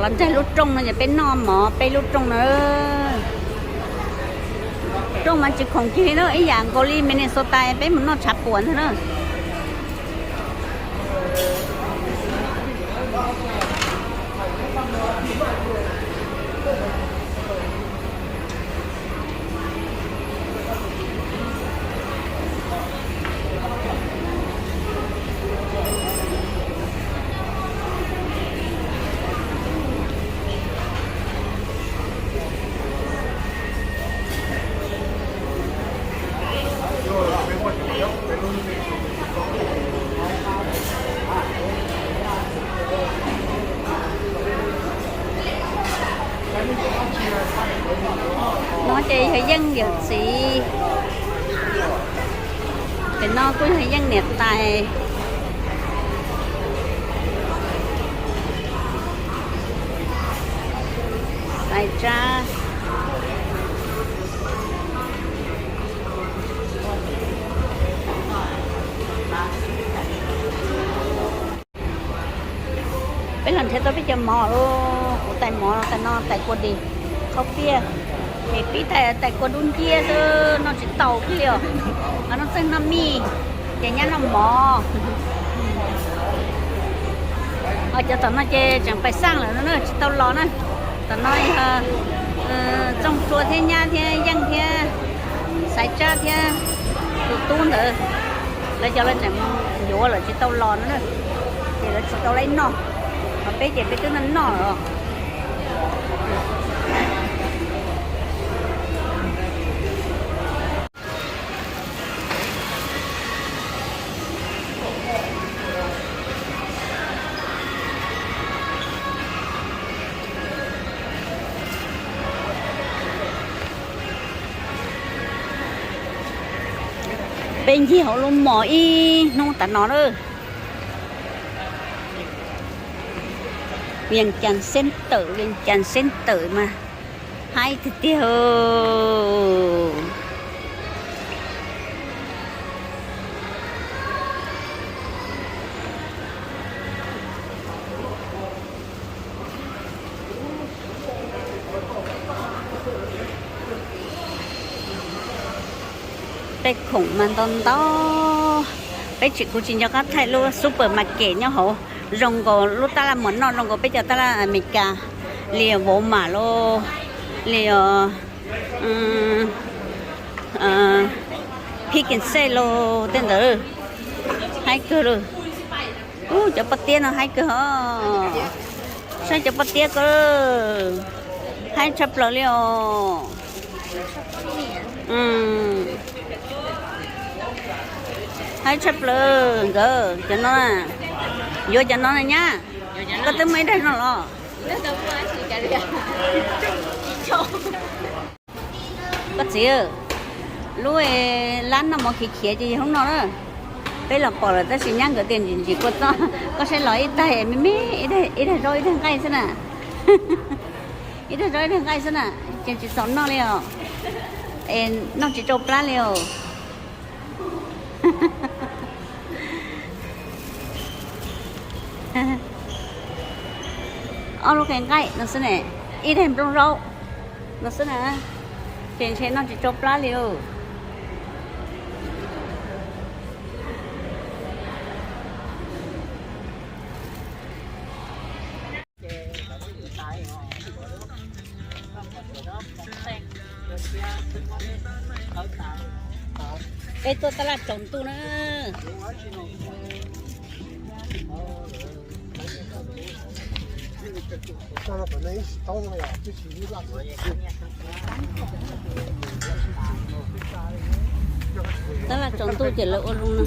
Los nteg lub rooj no ces peb noj mov peb lub rooj na. Rooj mas tsis khoom kiag li na, ib yam nkaus li Minnesota peb mus noj tshav puam ntag na. No ces yog Yeej yawm txiv, pem no kuj yog Yeej niam tais. Xaiv Tsab. Peb los nrhiav tau peb cov mov lawm, kuv tais mov tais no tais kua dis, qhauv piaj, es pib tais tais kua dub nciab xwb, noj tsis tau kiag li os. Ho noj txeeg noj mij, ces nyab noj mov. Ho cov tom no ces tseem pais xaj lawm no na, tsis tau los na. Tom no yog Txooj Sua thiab nyab thiab Yeej thiab Xaiv Tsab thiab tus tub ntawd, lawv cov lawv tseem yuav lawm tsis tau los no na, ces lawv tsis tau lawv noj, ho peb ces peb twb noj noj lawm. Peb ncig hauv lub mos ib hnub tas no lawm. Vias Cas Center, Vias Cas Center mas haib tiag tiag. Tej khoom mas ntau ntau. Peb tsis, kuv tsis nco qab thaij lub supermarket nyob hauv, zoo nkaus lub tab laj muas noj zoo nkaus peb cov tab laj Amelikas li Walmart los li Pick n Save los tej ntawd. Haib kawg li. Ub, cov pob tiab no haib kawg os. Saib cov pob tiab ko, haib tshaj plaws li os. Haib tshaj plaws nkawd cov no. Yuav cov no na nyab. Koj twb muaj ib daig no los? Koj txiv, lub lab noj mov khiav khiav ces yog lub no na. Peb los pom lawm tab sis nyab nkawd tias ntsim ntsim kua txob, koj saib los ib tag me me, ib daig zaub ib daig nqaij xwb na. Ib daig zaub ib daig nqaij xwb na, ces tsis txaus noj li os. Es noj tsis tsau plab li os. Ob lub qe nqaij no xwb ne, ib daig nplooj zaub no xwb na, ces ntshe noj tsis tsau plab li os. Peb tuaj tab laj tsaus ntuj na. Tab laj tsaus ntuj ces lawv ua zoo no.